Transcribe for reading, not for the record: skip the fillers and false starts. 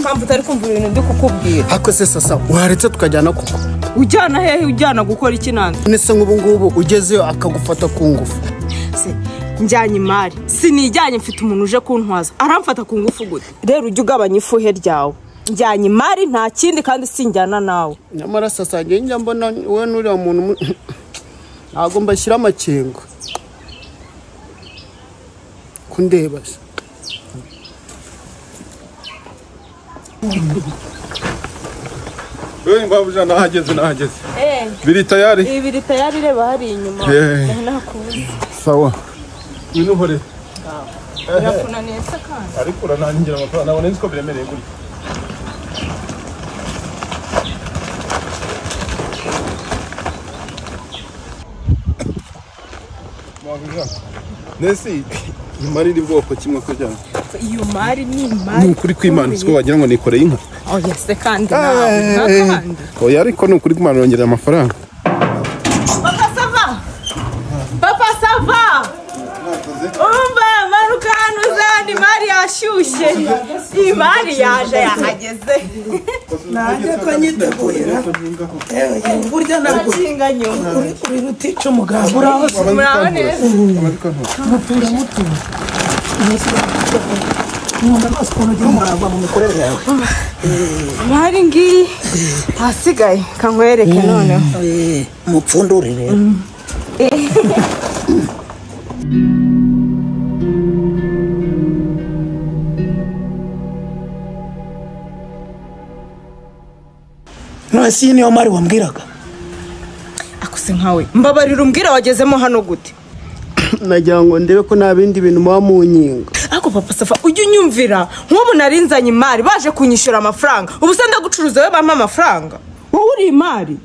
impamvu utari kumva ibintu ndi kukubwira. Hako se sasa waretse tukajyana koko? Ujyana hehe? Ujyana gukora iki nande? Nese nk'ubu ngubu ugezeyo akagufata ku ngufu. Se njyanye imari sinijyanye, mfite umuntu uje kuntwaza aramfata ku ngufu gute? Rero ujye ugabanya ifuhe ryawe. Njyanye imari nta kindi kandi sinjyana nawe. Nyamara sasa njye mbona wowe n'uriya muntu ntabwo mbashyira amakenga kundeba se. Wewe mbabuja nahageze nahageze. Biri tayari? Biri tayari, reba hari inyuma. Nakubuze. Sawa. Ibintu hore. Birakunaniye se kandi? Ariko uranangira amafaranga nabona nzi ko biremereye gutya. Mbabuja. Nesi imari iri bwoko kimwe ko cyane. Iyo mari ni imari. Ni ukuri kw'Imana siko wagira ngo nikoreye inka. Oya se kandi nawe kandi. Oya ariko ni ukuri kw'Imana yongerera amafaranga. Papa sava. Papa sava. Umva maruka hano uzana imari yashyushye. Imari yaje yahageze. Nanjye ko nyitegura. Burya ntabwo uri rutica umugabo uraho. Muraho neza. Mutura mutura. Nkunda rwose ukuntu ugira umurava mu mikorere yawe. Imari ngiyi ahasigaye kankwereke noneho. Mupfundure rero. None si iyi niyo mari wambwiraga? Akuse nkawe mbabarira umbwira wagezemo hano gute? Nagira ngo ndebe ko nta bindi bintu muba mu nkinga. Ariko papa safa ujye unyumvira, nk'ubu narinzanye imari baje kunyishyura amafaranga, ubu se ndagucuruza we bampa amafaranga? Wowe uri imari?